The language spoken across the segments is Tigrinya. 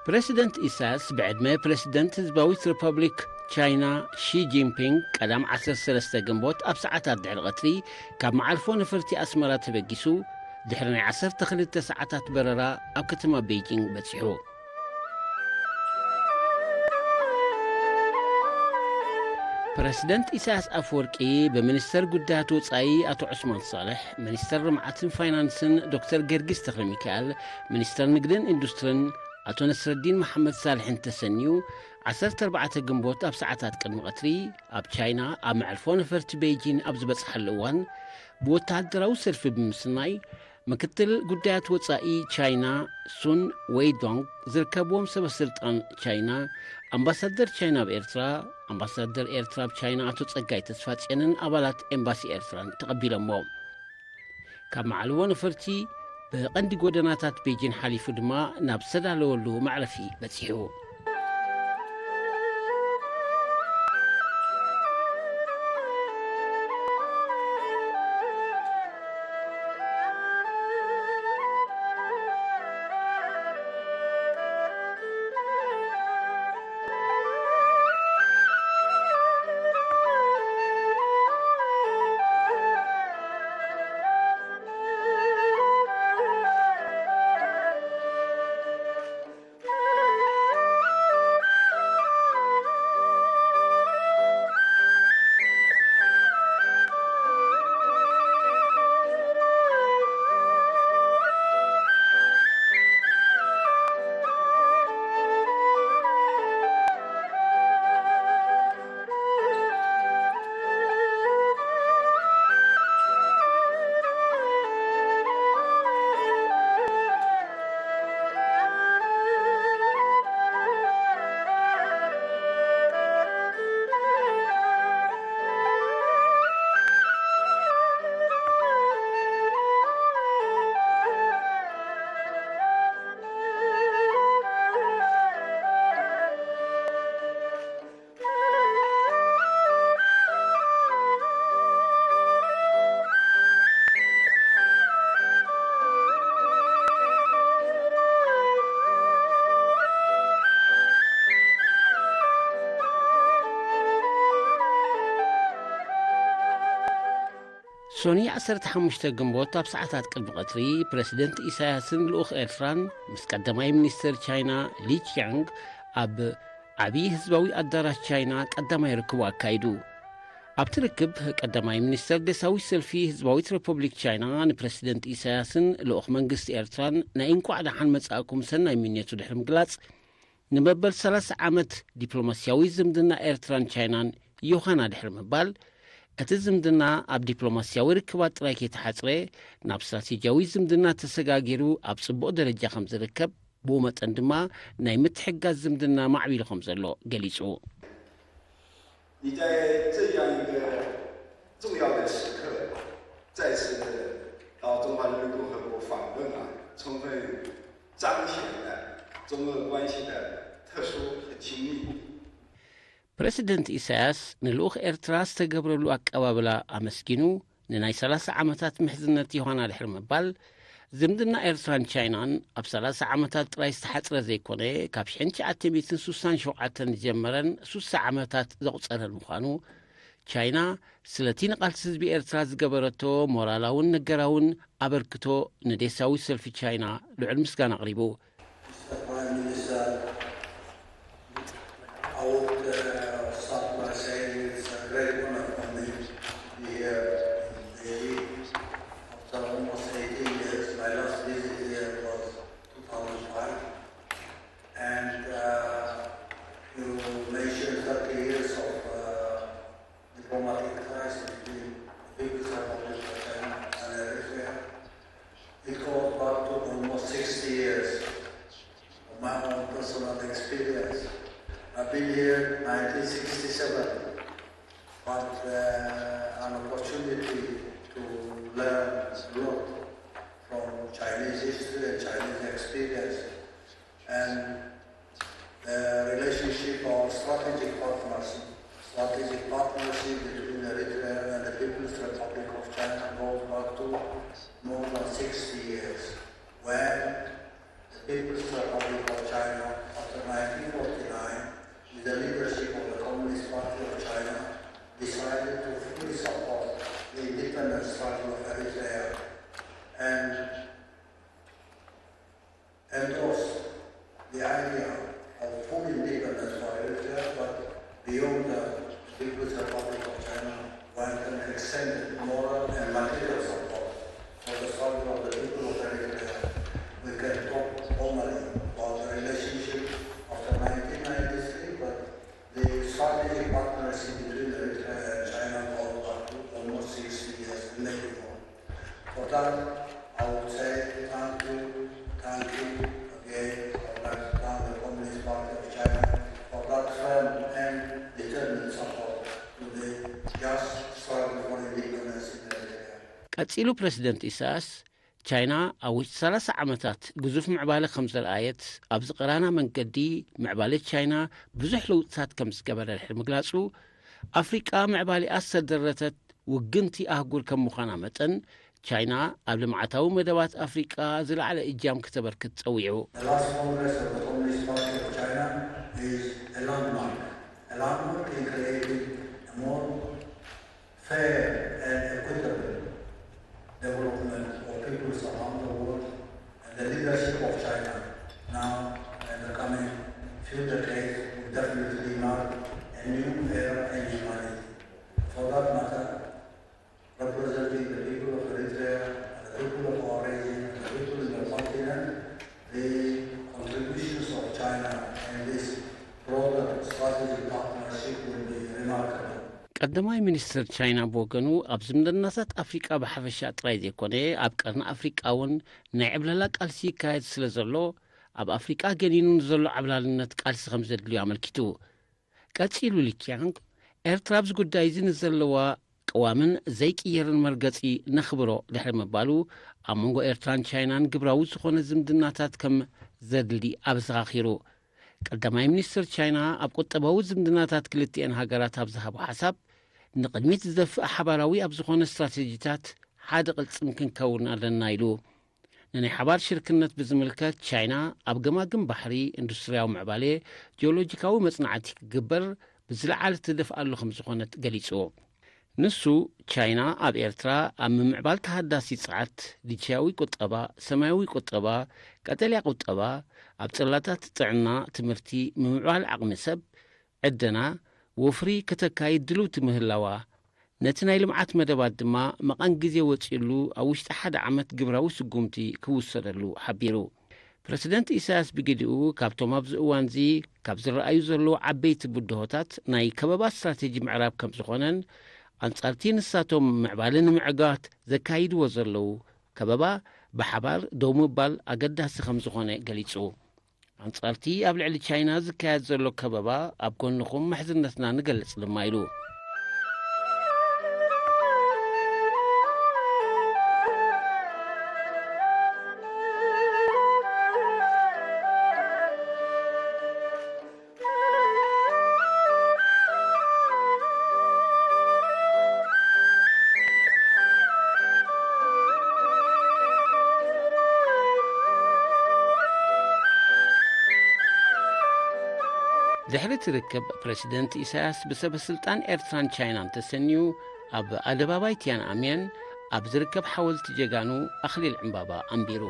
ፕረሲደንት ኢሳያስ ብዕድመ ፕረሲደንት ህዝባዊት ሪፐብሊክ ቻይና ሺ ጂንፒንግ ቀዳም ዓሰርተ ሰለስተ ግንቦት ኣብ ሰዓታት ድሕሪ ቀትሪ ካብ መዓርፎ ነፈርቲ ኣስመራ ተበጊሱ ድሕሪ ናይ ዓሰርተ ክልተ ሰዓታት በረራ ኣብ ከተማ ቤይጂንግ በጺሑ። ፕረሲደንት ኢሳያስ ኣፈወርቂ ብሚኒስተር ጉዳያት ወጻኢ ኣቶ ዑስማን ሳልሕ፣ ሚኒስተር ልምዓትን ፋይናንስን ዶክተር ገርጊስ ተኽለሚካኤል፣ ሚኒስተር ንግድን ኢንዱስትርን ኣቶ ነስረዲን መሓመድ ሳልሕን ተሰንዩ ዓሰርተ ኣርባዕተ ግንቦት ኣብ ሰዓታት ቅድሚ ቀትሪ ኣብ ቻይና ኣብ መዕርፎ ነፈርቲ ቤይጂን ኣብ ዝበጽሓሉ እዋን ብወተሃደራዊ ሰልፊ ብምስናይ ምክትል ጉዳያት ወጻኢ ቻይና ሱን ዌይዶንግ ዝርከብዎም ሰበ ስልጣን ቻይና፣ ኣምባሳደር ቻይና ኣብ ኤርትራ፣ ኣምባሳደር ኤርትራ ኣብ ቻይና ኣቶ ጸጋይ ተስፋጽዮንን ኣባላት ኤምባሲ ኤርትራን ተቐቢሎሞ። ካብ መዓልቦ ነፈርቲ ብቐንዲ ጎደናታት ቤጂን ሓሊፉ ድማ ናብ ዝተዳለወሉ መዕረፊ በጺሑ። ሶኒ ዓሰርተ ሓሙሽተ ግንቦት ኣብ ሰዓታት ቅድሚ ቀትሪ ፕረሲደንት ኢሳያስን ልኡኽ ኤርትራን ምስ ቀዳማይ ሚኒስተር ቻይና ሊ ቺያንግ ኣብ ዓብዪ ህዝባዊ ኣዳራሽ ቻይና ቀዳማይ ርክቡ ኣካይዱ። ኣብቲ ርክብ ቀዳማይ ሚኒስተር ዴሳዊት ሰልፊ ህዝባዊት ሪፐብሊክ ቻይና ንፕረሲደንት ኢሳያስን ልኡኽ መንግስቲ ኤርትራን ናይ እንቋዕ ደሓን መጻእኩም ሰናይ ምንየቱ ድሕሪ ምግላጽ፣ ንመበል ሰላሳ ዓመት ዲፕሎማስያዊ ዝምድና ኤርትራን ቻይናን ዮኻና ድሕሪ ምባል፣ እቲ ዝምድና ኣብ ዲፕሎማስያዊ ርክባት ጥራይ ከይተሓጽረ ናብ ስትራቴጂያዊ ዝምድና ተሰጋጊሩ ኣብ ጽቡቕ ደረጃ ከም ዝርከብ፣ ብኡ መጠን ድማ ናይ ምትሕግጋዝ ዝምድና ማዕቢሉ ከም ዘሎ ገሊጹ። 你在这样一个重要的时刻，再次的到中华人民共和国访问啊，充分彰显了中俄关系的特殊和亲密。 ፕረሲደንት ኢሳያስ ንልኡኽ ኤርትራ ዝተገብረሉ ኣቀባብላ ኣመስጊኑ፣ ንናይ ሰላሳ ዓመታት ምሕዝነት ዮሃና ድሕሪ ምባል፣ ዝምድና ኤርትራን ቻይናን ኣብ ሰላሳ ዓመታት ጥራይ ዝተሓጽረ ዘይኮነ፣ ካብ ሽሕን ትሽዓተ ሚእትን ሱሳን ሸውዓተን ዝጀመረን ሱሳ ዓመታት ዘቑጸረን ምዃኑ፣ ቻይና ስለቲ ንቓልሲ ህዝቢ ኤርትራ ዝገበረቶ ሞራላውን ነገራውን ኣበርክቶ ንዴሳዊ ሰልፊ ቻይና ልዑል ምስጋና ኣቕሪቡ። Mister Prime Minister, I would uh, start by saying it's a great honor for me to be here in Beijing. After almost eighteen years, my last visit here was two thousand five. And uh, you mentioned thirty years of uh, diplomatic ties between the People's Republic of China and Eritrea. It goes back to almost sixty years of my own personal experience. I've been here nineteen sixty-seven, but uh, an opportunity to learn a lot from Chinese history and Chinese experience. And the relationship of strategic partners, strategic partnership between Eritrea and the People's Republic of China goes back to more than sixty years, when the People's Republic of China nineteen forty-nine, with the leadership of the Communist Party of China, decided to fully support the independence struggle of Eritrea and endorse the idea of full independence for Eritrea, but beyond the People's Republic of China, one can extend moral and material support for the struggle of the people of Eritrea. We can talk formally about the relationship after nineteen ninety-three, but the strategic partnership between Eritrea and China goes back to almost sixty years in the before. For that, I would say thank you, thank you again. I would like to thank the Communist Party of China for that firm and determined support to the just struggle for independence in Eritrea. ቀጺሉ ፕረሲደንት ኢሳያስ፣ ቻይና ኣብ ውሽጢ ሰላሳ ዓመታት ግዙፍ ምዕባለ ከም ዘርኣየት፣ ኣብዚ ቀራና መንገዲ ምዕባለ ቻይና ብዙሕ ለውጥታት ከም ዝገበረ ድሕሪ ምግላጹ፣ ኣፍሪቃ ምዕባሊኣ ዝተደረተት ውግንቲ ኣህጉር ከም ምዃና መጠን፣ ቻይና ኣብ ልምዓታዊ መደባት ኣፍሪቃ ዝለዓለ እጃም ክተበርክት ጸዊዑ። The last Congress of the Communist Party of China is a landmark, a landmark in creating a more fair and equitable development for peoples around the world, and the leadership of China now and the coming few decades will definitely mark a new era in humanity. For that matter, representing the people of Eritrea and the people of our region and the people in the continent, the contributions of China in this broader strategic partnership will be remarkable. ቀዳማይ ሚኒስትር ቻይና ብወገኑ፣ ኣብ ዝምድናታት ኣፍሪቃ ብሓፈሻ ጥራይ ዘይኮነ፣ ኣብ ቀርኒ ኣፍሪቃ እውን ናይ ዕብለላ ቃልሲ ይካየድ ስለ ዘሎ፣ ኣብ ኣፍሪቃ ገኒኑ ንዘሎ ዓብላልነት ቃልሲ ከም ዘድልዩ ኣመልኪቱ። ቀጺሉ ሊኪያንግ፣ ኤርትራ ኣብዚ ጉዳይ እዚ ንዘለዋ ቅዋምን ዘይቅየርን መርገጺ ነኽብሮ ድሕሪ ምባሉ፣ ኣብ መንጎ ኤርትራን ቻይናን ግብራዊ ዝኾነ ዝምድናታት ከም ዘድሊ ኣዘኻኺሩ። ቀዳማይ ሚኒስትር ቻይና ኣብ ቁጠባዊ ዝምድናታት ክልቲኤን ሃገራት ኣብ ዝሃቦ ሓሳብ፣ ንቕድሚት ዝደፍእ ሓባራዊ ኣብ ዝኾነ ስትራቴጂታት ሓደ ቅልጽም ክንከውን ኣለና ኢሉ። ንናይ ሓባር ሽርክነት ብዝምልከት፣ ቻይና ኣብ ገማግም ባሕሪ፣ ኢንዱስትርያዊ ምዕባለ፣ ጂኦሎጂካዊ መጽናዕቲ ክግበር ብዝለዓለ ትደፍኣሉ ከም ዝኾነት ገሊጹ። ንሱ፣ ቻይና ኣብ ኤርትራ ኣብ ምምዕባል ተሃዳሲ ጸዓት፣ ዲጂታዊ ቁጠባ፣ ሰማያዊ ቁጠባ፣ ቀጠልያ ቁጠባ፣ ኣብ ጽላታት ጥዕና፣ ትምህርቲ፣ ምምዕባል ዓቕሚ ሰብ፣ ዕደና፣ ወፍሪ ከተካይድ ድልውቲ ምህላዋ፣ ነቲ ናይ ልምዓት መደባት ድማ መቓን ግዜ ወጺኡሉ ኣብ ውሽጢ ሓደ ዓመት ግብራዊ ስጉምቲ ክውሰደሉ ሓቢሩ። ፕረሲደንት ኢሳያስ ብግዲኡ፣ ካብቶም ኣብዚ እዋንዚ ካብ ዝረኣዩ ዘለዉ ዓበይቲ ብድሆታት ናይ ከበባ ስትራቴጂ ምዕራብ ከም ዝኾነን፣ ኣንጻርቲ ንሳቶም ምዕባለ ንምዕጋት ዘካይድዎ ዘለዉ ከበባ ብሓባር ደው ምባል ኣገዳሲ ከም ዝኾነ ገሊጹ። ኣንጻርቲ ኣብ ልዕሊ ቻይና ዝካየድ ዘሎ ከበባ ኣብ ጎንኹም ምሕዝነትና ንገልጽ ድማ ኢሉ። ድሕሪ እቲ ርክብ፣ ፕረሲደንት ኢሳያስ ብሰበ ስልጣን ኤርትራን ቻይናን ተሰንዩ፣ ኣብ ኣደባባይ ቲያንኣንሜን ኣብ ዝርከብ ሓወልቲ ጀጋኑ ኣኽሊል ዕምባባ ኣንቢሩ።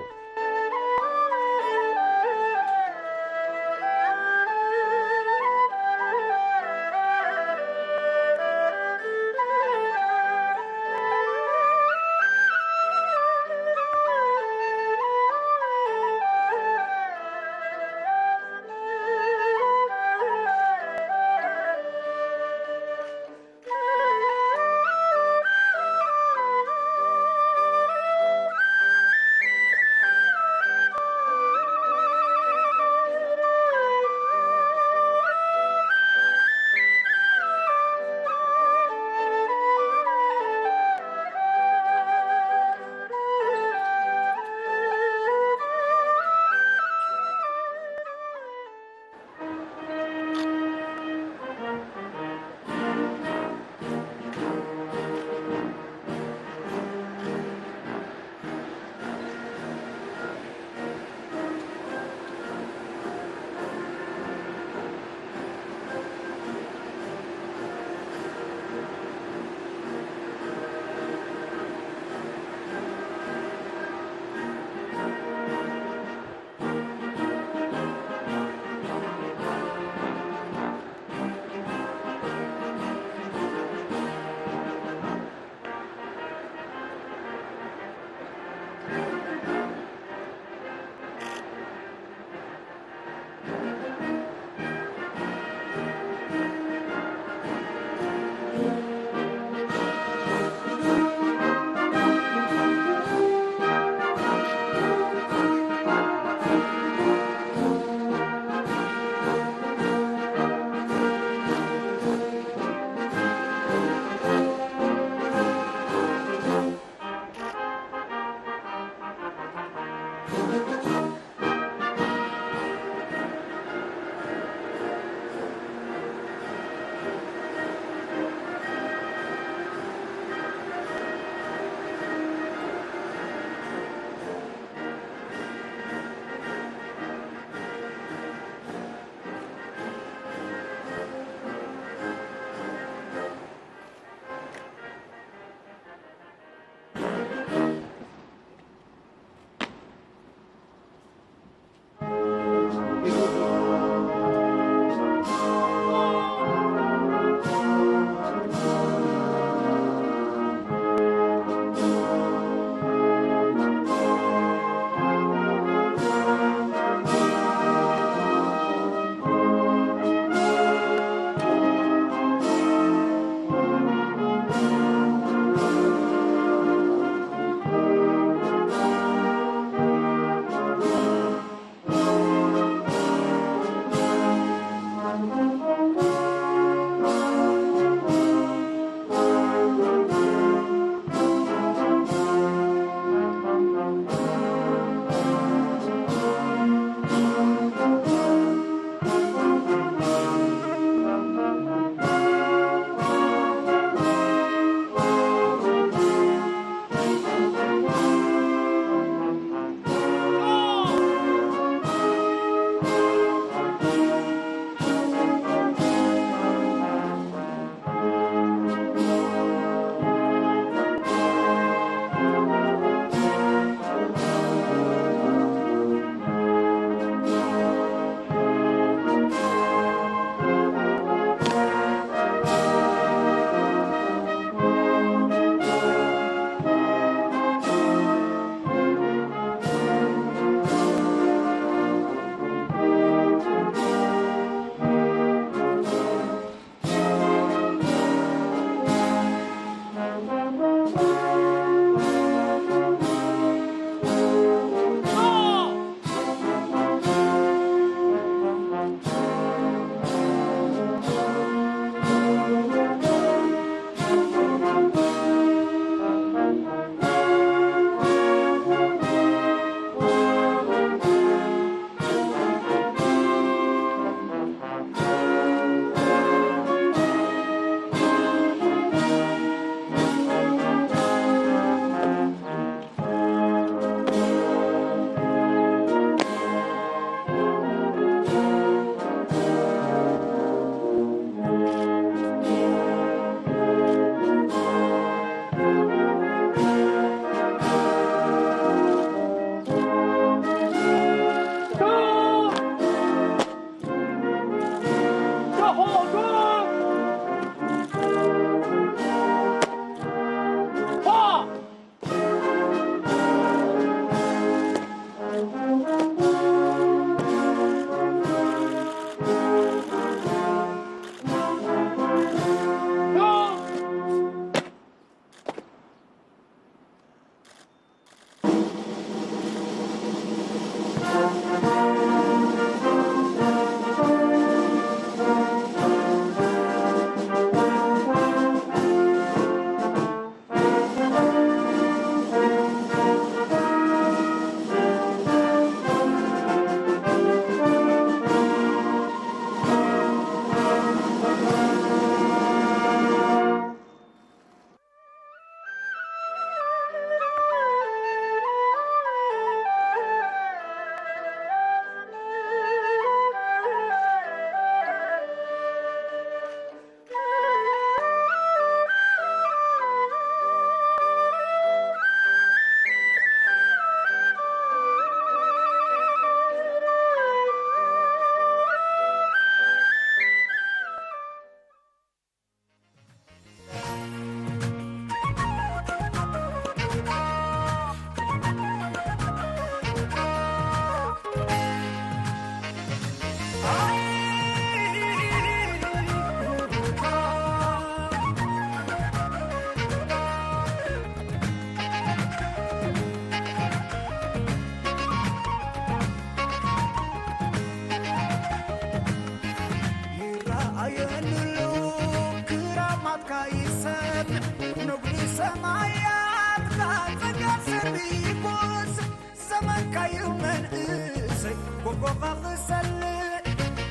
ካዩ መንእሰይ ጎቦኻ ክሰልእ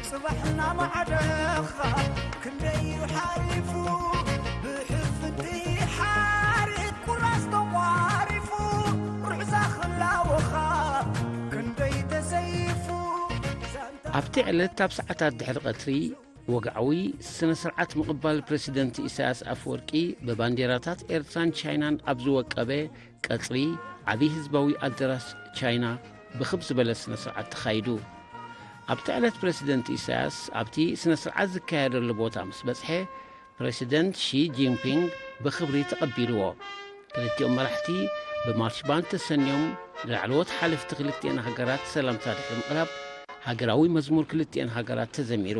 ጽባሕ እናማዕደኻ ክንደይ እዩ ሓሪፉ ብሕፍቲ ሓሪፍ ቁራስ ተቋሪፉ ርሑዛ ክላወኻ ክንደይ ተሰይፉ ዛንታ ኣብቲ ዕለት ኣብ ሰዓታት ድሕሪ ቀትሪ ወግዓዊ ስነ ስርዓት ምቕባል ፕረሲደንት ኢሳያስ ኣፈወርቂ ብባንዴራታት ኤርትራን ቻይናን ኣብ ዝወቀበ ቀጽሪ ዓቢ ህዝባዊ ኣደራሽ ቻይና ብኽብ ዝበለ ስነ ስርዓት ተኻይዱ። ኣብቲ ዕለት ፕረሲደንት ኢሳያስ ኣብቲ ስነ ስርዓት ዝካየደሉ ቦታ ምስ በጽሐ ፕረሲደንት ሺ ጂንፒንግ ብኽብሪ ተቐቢልዎ። ክልቲኦም መራሕቲ ብማርች ባንድ ተሰንዮም ንላዕለዎት ሓለፍቲ ክልቲኤን ሃገራት ሰላምታ ድሕሪ ምቕራብ ሃገራዊ መዝሙር ክልቲኤን ሃገራት ተዘሚሩ።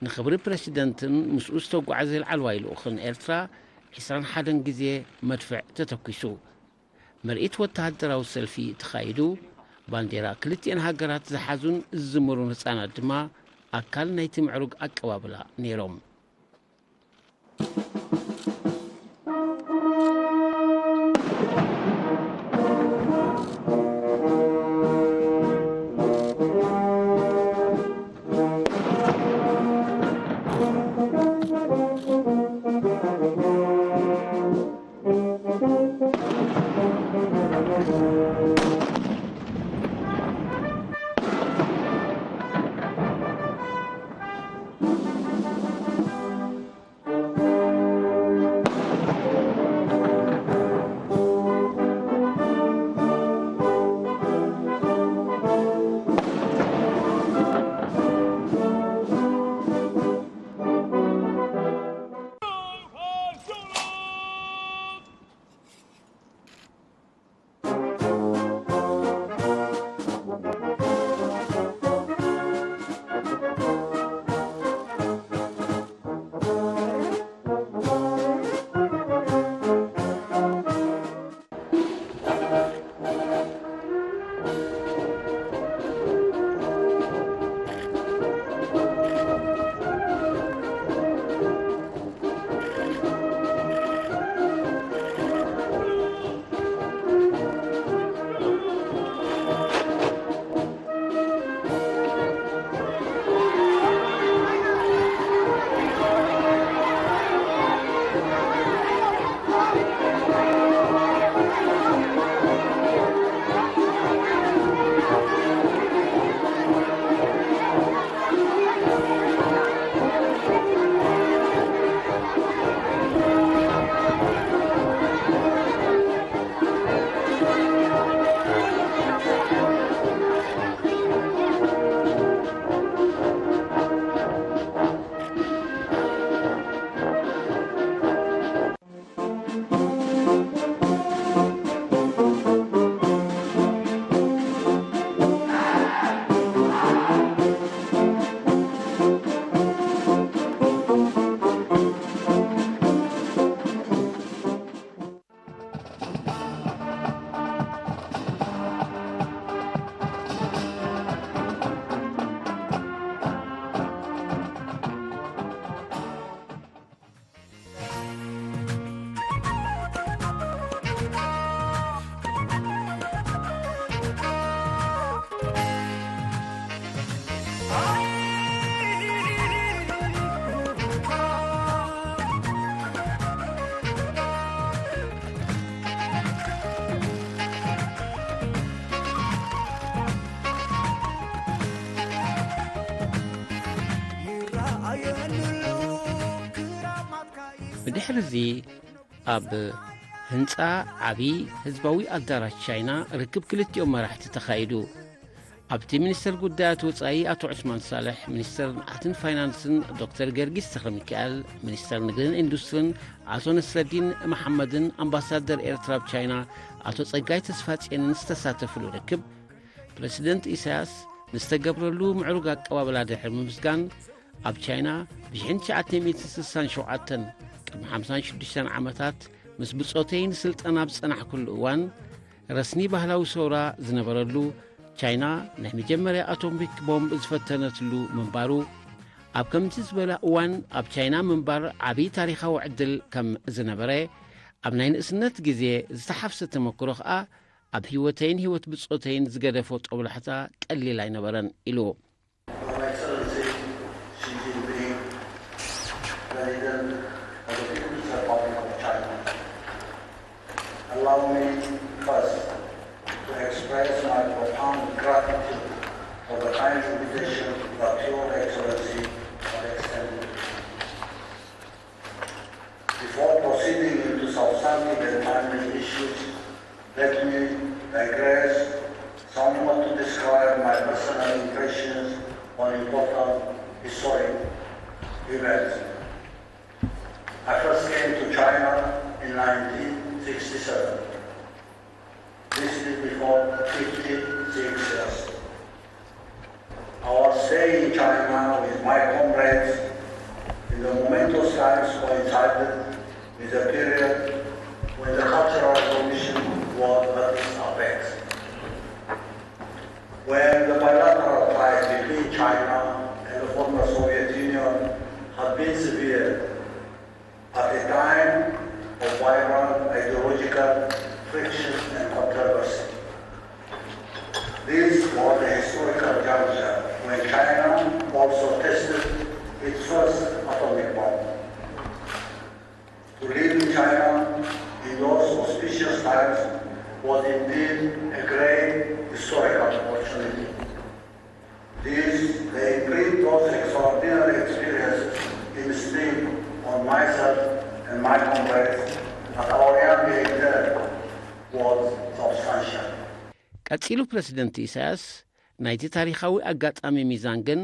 ንኽብሪ ፕረሲደንትን ምስኡ ዝተጓዓዘ ላዕለዋይ ልኡኽን ኤርትራ ዕስራን ሓደን ግዜ መድፍዕ ተተኲሱ። ምርኢት ወተሃደራዊ ሰልፊ ተኻይዱ። ባንዴራ ክልቲኤን ሃገራት ዝሓዙን ዝዝምሩን ህጻናት ድማ ኣካል ናይቲ ምዕሩግ ኣቀባብላ ነይሮም። ብድሕርዚ ኣብ ህንጻ ዓቢ ህዝባዊ ኣዳራሽ ቻይና ርክብ ክልቲኦም መራሕቲ ተኻይዱ። ኣብቲ ሚኒስተር ጉዳያት ወጻኢ ኣቶ ዑስማን ሳልሕ፣ ሚኒስተር ልምዓትን ፋይናንስን ዶክተር ገርጊስ ተኽለሚካኤል፣ ሚኒስተር ንግድን ኢንዱስትርን ኣቶ ነስረዲን መሓመድን ኣምባሳደር ኤርትራ ኣብ ቻይና ኣቶ ጸጋይ ተስፋጽዮንን ዝተሳተፍሉ ርክብ፣ ፕረሲደንት ኢሳያስ ንዝተገብረሉ ምዕሩግ ኣቀባብላ ድሕሪ ምምስጋን፣ ኣብ ቻይና ብ ትሽዓተ ሚእትን ስሳን ሸውዓተን ቅድሚ ሓምሳን ሽዱሽተን ዓመታት ምስ ብጾተይ ንስልጠና ኣብ ዝጸናሕኩሉ እዋን፣ ረስኒ ባህላዊ ሰውራ ዝነበረሉ፣ ቻይና ናይ መጀመርያ ኣቶሚክ ቦምብ ዝፈተነትሉ ምንባሩ፣ ኣብ ከምዚ ዝበለ እዋን ኣብ ቻይና ምንባር ዓቢ ታሪኻዊ ዕድል ከም ዝነበረ፣ ኣብ ናይ ንእስነት ግዜ ዝተሓፍሰ ተመክሮ ከኣ ኣብ ህይወተይን ህይወት ብጾተይን ዝገደፎ ጦብላሕታ ቀሊል ኣይነበረን ኢሉ። Your Excellency Xi Jinping, President of the People's Republic of China, allow me first to express my profound gratitude for the kind invitation that Your Excellency have extended. Before proceeding into substantive and timely issues, let me digress somewhat to describe my personal impressions on important historic events. I first came to China in nineteen sixty-seven. This is before fifty-six years. Our stay in China with my comrades in the momentous times coincided with a period when the Cultural Revolution was at its apex, when the bilateral ties between China and the former Soviet Union had been severed at a time of vibrant ideological friction and controversy. This was a historical juncture when China also tested its first atomic bomb. To live in China in those auspicious times was indeed a great historical opportunity. This, the imprint those extraordinary experiences instilled on myself and my comrades at our young age there was substantial. ቀጺሉ ፕረሲደንት ኢሳያስ ናይቲ ታሪኻዊ ኣጋጣሚ ሚዛን ግን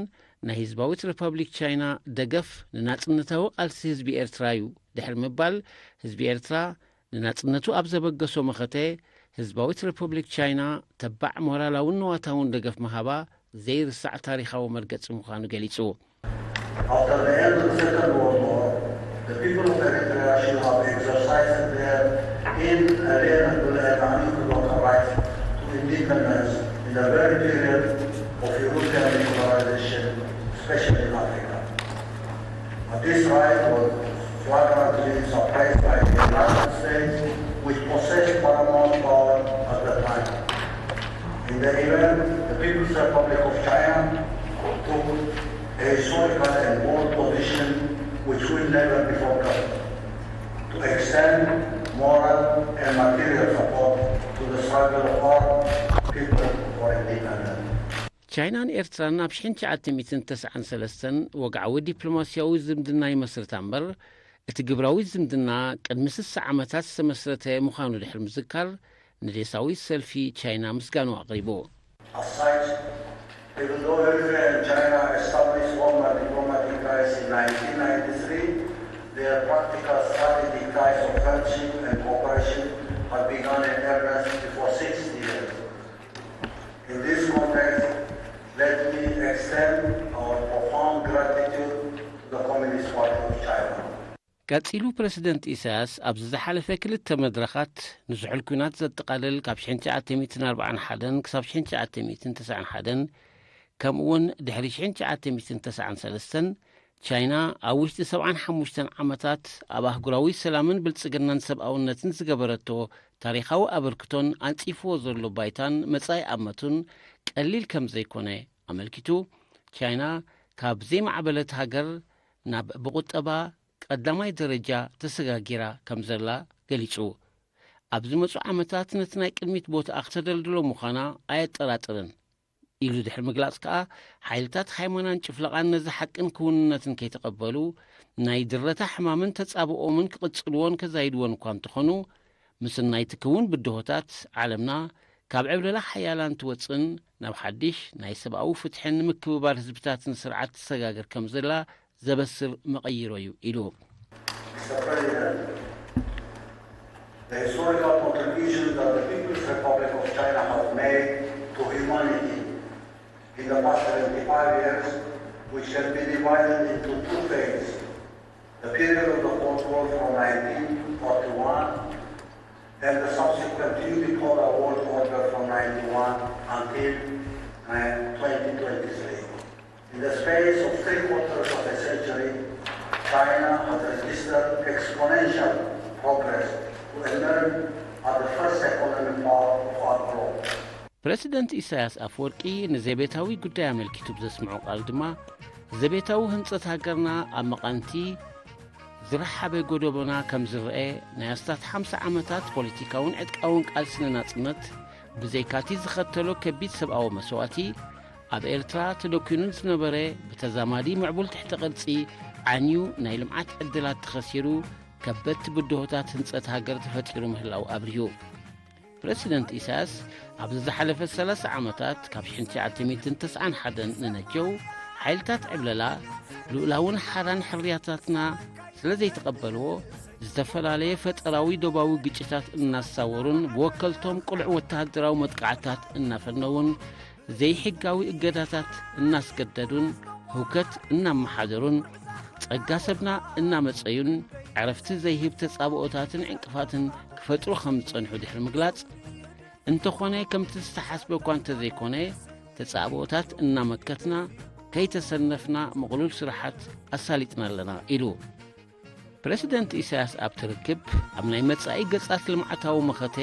ናይ ህዝባዊት ሪፐብሊክ ቻይና ደገፍ ንናጽነታዊ ቃልሲ ህዝቢ ኤርትራ እዩ ድሕሪ ምባል፣ ህዝቢ ኤርትራ ንናጽነቱ ኣብ ዘበገሶ መኸተ ህዝባዊት ሪፐብሊክ ቻይና ተባዕ ሞራላውን ንዋታውን ደገፍ ምሃባ ዘይርሳዕ ታሪኻዊ መርገጺ ምዃኑ ገሊጹ። After the end of the Second World War, the people of Eritrea should have exercised their inalienable and unequivocal rights to independence in the very period of European decolonization, especially in Africa. But this right was flagrantly suppressed by the United States, which possessed paramount power at the time. In the event, the People's Republic of China took a historical and bold position which will never be forgotten, to extend moral and material support to the struggle of our people for independence. ቻይናን ኤርትራን ኣብ ሽሕን ትሽዓተ ሚእትን ተስዓን ሰለስተን ወግዓዊ ዲፕሎማስያዊ ዝምድና ይመስርታ እምበር፣ እቲ ግብራዊ ዝምድና ቅድሚ ስሳ ዓመታት ዝተመስረተ ምዃኑ ድሕሪ ምዝካር፣ ንዴሳዊት ሰልፊ ቻይና ምስጋኑ ኣቕሪቡ። As such, even though Eritrea and China established formal diplomatic ties in nineteen ninety-three, their practical strategic ties of friendship and cooperation had begun in earnest before sixty years. In this context, let me extend our profound gratitude to the Communist Party of China. ቀጺሉ ፕረሲደንት ኢሳያስ ኣብዚ ዝሓለፈ ክልተ መድረኻት ንዝሑል ኲናት ዘጠቓልል ካብ ሽሕን ትሽዓተ ሚእትን ኣርብዓን ሓደን ክሳብ ሽሕን ትሽዓተ ሚእትን ተስዓን ሓደን ከምኡውን ድሕሪ ሽሕን ትሽዓተ ሚእትን ተስዓን ሰለስተን ቻይና ኣብ ውሽጢ ሰብዓን ሓሙሽተን ዓመታት ኣብ ኣህጉራዊ ሰላምን ብልጽግናን ሰብኣውነትን ዝገበረቶ ታሪኻዊ ኣበርክቶን ኣንጺፍዎ ዘሎ ባይታን መጻኢ ኣመቱን ቀሊል ከም ዘይኮነ ኣመልኪቱ፣ ቻይና ካብ ዘይማዕበለት ሃገር ናብ ብቁጠባ ቀዳማይ ደረጃ ተሰጋጊራ ከም ዘላ ገሊጹ። ኣብ ዝመጹ ዓመታት ነቲ ናይ ቅድሚት ቦታኣ ክተደልድሎ ምዃና ኣየጠራጥርን ኢሉ ድሕሪ ምግላጽ ከኣ፣ ሓይልታት ሃይማናን ጭፍለቓን ነዚ ሓቅን ክውንነትን ከይተቐበሉ፣ ናይ ድረታ ሕማምን ተጻብኦምን ክቕጽልዎን ከዛይድዎን እኳ እንተኾኑ፣ ምስናይ እቲ ክውን ብድሆታት ዓለምና ካብ ዕብለላ ሓያላን ትወጽእን ናብ ሓድሽ ናይ ሰብኣዊ ፍትሕን ምክብባር ህዝብታትን ስርዓት ትሰጋገር ከም ዘላ ዘበስር መቐይሮ እዩ ኢሉ። Mister President, the historical contribution that the People's Republic of China has made to humanity in the past seventy-five years, which can be divided into two phases, the period of the Cold War from nineteen forty-one and the subsequent unipolar world order from ninety-one until uh, twenty twenty-three. In the space of three quarters of a century, China has registered exponential progress to emerge are the first settlement of our growth. ፕረሲደንት ኢሳያስ ኣፈወርቂ ንዘቤታዊ ጉዳይ ኣመልኪቱ ብዘስምዖ ቃል ድማ፣ ዘቤታዊ ህንጸት ሃገርና ኣብ መቓንቲ ዝረሓበ ጎደቦና ከም ዝረኤ፣ ናይ ኣስታት ሓምሳ ዓመታት ፖለቲካውን ዕጥቃውን ቃልሲ ንናጽነት፣ ብዘይካቲ ዝኸተሎ ከቢድ ሰብኣዊ መስዋእቲ፣ ኣብ ኤርትራ ተደኲኑን ዝነበረ ብተዛማዲ ምዕቡል ትሕተ ቅርጺ ዓንዩ፣ ናይ ልምዓት ዕድላት ተኸሲሩ፣ ከበድቲ ብድሆታት ህንጸት ሃገር ተፈጢሩ ምህላው ኣብርሁ። ፕረሲደንት ኢሳያስ ኣብዚ ዝሓለፈ ሰላሳ ዓመታት ካብ ሽሕን ትሽዓተ ሚእትን ተስዓን ሓደን ንነጀው ሓይልታት ዕብለላ ልኡላውን ሓራን ሕርያታትና ስለ ዘይተቐበልዎ፣ ዝተፈላለየ ፈጠራዊ ዶባዊ ግጭታት እናሳወሩን ብወከልቶም ቅሉዕ ወተሃደራዊ መጥቃዕታት እናፈነውን ዘይሕጋዊ እገዳታት እናስገደዱን ህውከት እናመሓደሩን ጸጋ ሰብና እናመጸዩን ዕረፍቲ ዘይህብ ተጻብኦታትን ዕንቅፋትን ክፈጥሩ ከም ዝጸንሑ ድሕሪ ምግላጽ፣ እንተኾነ ከምቲ ዝተሓስበ እኳ እንተዘይኮነ ተጻብኦታት እናመከትና ከይተሰነፍና ምቕሉል ስራሓት ኣሳሊጥና ኣለና ኢሉ። ፕረሲደንት ኢሳያስ ኣብቲ ርክብ ኣብ ናይ መጻኢ ገጻት ልምዓታዊ መኸተ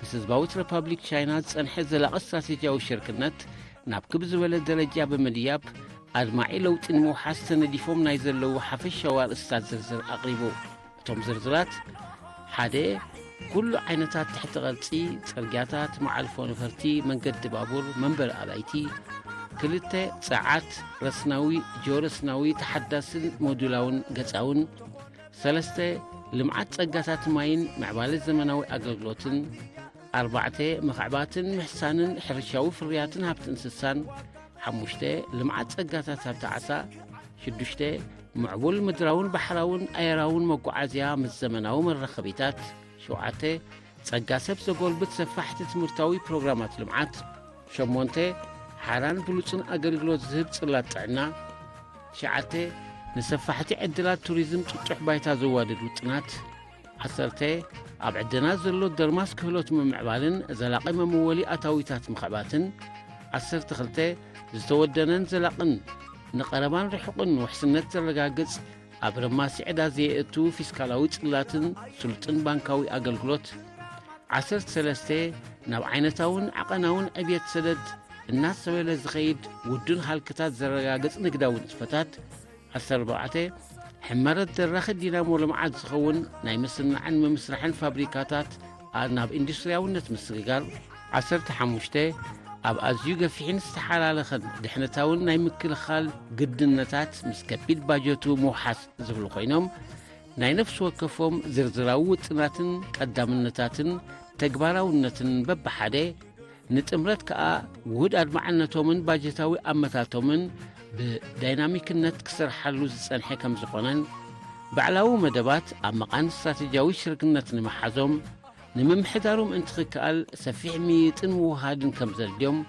ምስ ህዝባዊት ሪፓብሊክ ቻይና ዝጸንሐ ዘላቒ ስትራቴጂያዊ ሽርክነት ናብ ክብ ዝበለ ደረጃ ብምድያብ ኣድማዒ ለውጢ ንምውሓስ ተነዲፎም ናይ ዘለዉ ሓፈሻዊ ኣርእስታት ዝርዝር ኣቕሪቡ። እቶም ዝርዝራት ሓደ ኩሉ ዓይነታት ትሕቲ ቅርጺ፣ ጽርግያታት፣ መዓልፎ ነፈርቲ፣ መንገዲ ባቡር፣ መንበሪ ኣባይቲ፣ ክልተ ጸዓት ረስናዊ፣ ጂኦረስናዊ፣ ተሓዳስን ሞዱላውን ገጻውን፣ ሰለስተ ልምዓት ጸጋታት ማይን ምዕባለ ዘመናዊ ኣገልግሎትን፣ ኣርባዕተ ምኽዕባትን ምሕሳንን ሕርሻዊ ፍርያትን ሃብቲ እንስሳን፣ ሓሙሽተ ልምዓት ጸጋታት ሃብቲ ዓሳ፣ ሽዱሽተ ምዕቡል ምድራውን ባሕራውን ኣየራውን መጓዓዝያ ምስ ዘመናዊ መራኸቢታት፣ ሸውዓተ ጸጋ ሰብ ዘጎልብት ሰፋሕቲ ትምህርታዊ ፕሮግራማት ልምዓት፣ ሸሞንተ ሓራን ብሉጽን ኣገልግሎት ዝህብ ጽላት ጥዕና፣ ትሽዓተ ንሰፋሕቲ ዕድላት ቱሪዝም ጥጡሕ ባይታ ዘዋድድ ውጥናት፣ ዓሰርተ ኣብ ዕደና ዘሎ ደርማስ ክህሎት ምምዕባልን ዘላቒ መመወሊ ኣታዊታት ምኽዕባትን፣ ዓሰርተ ክልተ ዝተወደነን ዘላቕን ንቐረባን ርሑቕን ውሕስነት ዘረጋግጽ ኣብ ረማሲ ዕዳ ዘየእቱ ፊስካላዊ ጽላትን ስሉጥን ባንካዊ ኣገልግሎት፣ ዓሰርተ ሰለስተ ናብ ዓይነታውን ዓቐናውን ዕብየት ሰደድ እናሰበለ ዝኸይድ ውዱን ሃልክታት ዘረጋግጽ ንግዳዊ ንጥፈታት፣ ዓሰርተ ኣርባዕተ ሕመረት ደራኺ ዲናሞ ልምዓት ዝኸውን ናይ ምስናዕን ምምስራሕን ፋብሪካታት ኣ- ናብ ኢንዱስትሪያውነት ምስግጋር፣ ዓሰርተ ሓሙሽተ ኣብ ኣዝዩ ገፊሕን ዝተሓላለኸን ድሕነታውን ናይ ምክልኻል ግድነታት ምስ ከቢድ ባጀቱ ምውሓስ ዝብሉ ኮይኖም፣ ናይ ነፍሲ ወከፎም ዝርዝራዊ ውጥናትን ቀዳምነታትን ተግባራውነትን በብሓደ ንጥምረት ከኣ ውሁድ ኣድማዕነቶምን ባጀታዊ ኣመታቶምን ብዳይናሚክነት ክሰርሓሉ ዝጸንሐ ከም ዝኾነን፣ ባዕላዊ መደባት ኣብ መቓን ስትራቴጂያዊ ሽርክነት ንምሓዞም፣ ንምምሕዳሩ ምእንቲ ክከኣል ሰፊሕ ምይይጥን ምውህሃድን ከም ዘድልዮም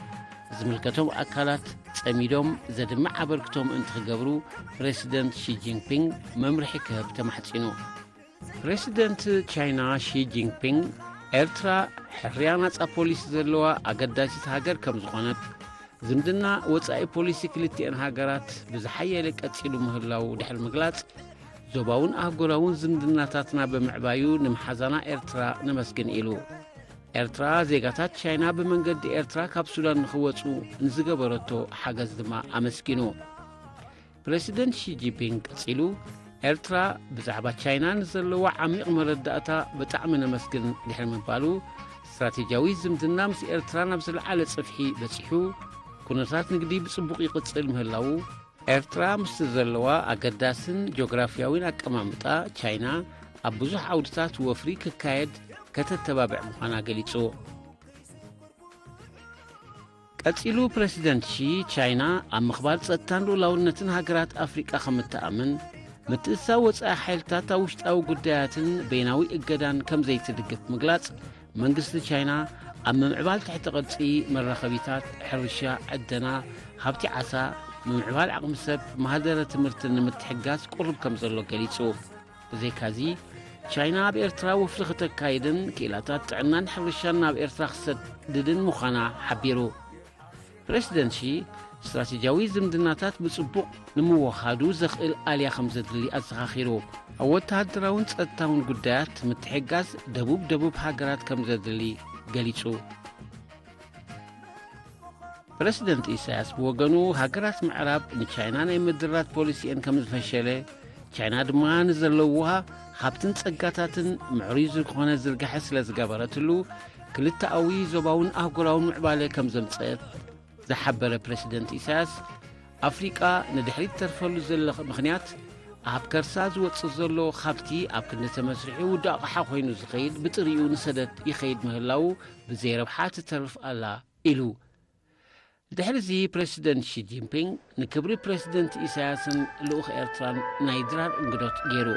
ዝምልከቶም ኣካላት ጸሚዶም ዘድምዕ ኣበርክቶ ምእንቲ ክገብሩ ፕረሲደንት ሺ ጂንፒንግ መምርሒ ክህብ ተማሕጺኑ። ፕረሲደንት ቻይና ሺ ጂንፒንግ ኤርትራ ሕርያ ናጻ ፖሊሲ ዘለዋ ኣገዳሲት ሃገር ከም ዝኾነት፣ ዝምድና ወጻኢ ፖሊሲ ክልቲኤን ሃገራት ብዝሓየለ ቀጺሉ ምህላዉ ድሕሪ ምግላጽ፣ ዞባውን ኣህጉራውን ዝምድናታትና ብምዕባዩ ንምሓዛና ኤርትራ ነመስግን ኢሉ። ኤርትራ ዜጋታት ቻይና ብመንገዲ ኤርትራ ካብ ሱዳን ንኽወጹ ንዝገበረቶ ሓገዝ ድማ ኣመስጊኑ። ፕረሲደንት ሺ ጂንፒንግ ቀጺሉ፣ ኤርትራ ብዛዕባ ቻይና ንዘለዋ ዓሚቕ መረዳእታ ብጣዕሚ ነመስግን ድሕሪ ምባሉ፣ ስትራቴጂያዊ ዝምድና ምስ ኤርትራ ናብ ዝለዓለ ጽፍሒ በጺሑ፣ ኩነታት ንግዲ ብጽቡቕ ይቕጽል ምህላዉ፣ ኤርትራ ምስቲ ዘለዋ ኣገዳስን ጂኦግራፍያዊን ኣቀማምጣ፣ ቻይና ኣብ ብዙሕ ዓውድታት ወፍሪ ክካየድ ከተተባብዕ ምዃና ገሊጹ። ቀጺሉ ፕረሲደንት ሺ፣ ቻይና ኣብ ምኽባር ጸጥታን ልኡላውነትን ሃገራት ኣፍሪቃ ከም እትኣምን፣ ምትእስሳር ወጻኢ ሓይልታት ኣብ ውሽጣዊ ጉዳያትን በይናዊ እገዳን ከም ዘይትድግፍ ምግላጽ፣ መንግስቲ ቻይና ኣብ ምምዕባል ትሕቲ ቅርጺ፣ መራኸቢታት፣ ሕርሻ፣ ዕደና፣ ሃብቲ ዓሳ፣ ምምዕባል ዓቕሚ ሰብ፣ ማህደረ ትምህርትን ንምትሕግጋዝ ቁሩብ ከም ዘሎ ገሊጹ። ብዘይካዚ፣ ቻይና ኣብ ኤርትራ ወፍሪ ክተካይድን ክኢላታት ጥዕናን ሕርሻን ናብ ኤርትራ ክሰድድን ምዃና ሓቢሩ። ፕረሲደንት ሺ፣ ስትራቴጂያዊ ዝምድናታት ብጽቡቕ ንምውሃዱ ዘኽእል ኣልያ ከም ዘድሊ ኣዘኻኺሩ። ኣብ ወተሃደራውን ጸጥታውን ጉዳያት ምትሕግጋዝ ደቡብ ደቡብ ሃገራት ከም ዘድሊ ገሊጹ። ፕረሲደንት ኢሳያስ ብወገኑ፣ ሃገራት ምዕራብ ንቻይና ናይ ምድራት ፖሊሲኤን ከም ዝፈሸለ፣ ቻይና ድማ ንዘለውዋ ሃብትን ጸጋታትን ምዕሩይ ዝኾነ ዝርጋሐ ስለ ዝገበረትሉ፣ ክልተኣዊ ዞባውን ኣህጉራውን ምዕባለ ከም ዘምጸት ዝሓበረ ፕረሲደንት ኢሳያስ፣ ኣፍሪቃ ንድሕሪት ተርፈሉ ዘሎ ምኽንያት፣ ኣብ ከርሳ ዝወጽእ ዘሎ ሃብቲ ኣብ ክንዲ ተመስሪሑ ውዱእ ኣቕሓ ኮይኑ ዝኸይድ ብጥሪኡ ንሰደድ ይኸይድ ምህላዉ ብዘይረብሓ ትተርፍ ኣላ ኢሉ። ድሕሪዚ ፕረሲደንት ሺ ጂንፒንግ ንክብሪ ፕረሲደንት ኢሳያስን ልኡኽ ኤርትራን ናይ ድራር እንግዶት ገይሩ።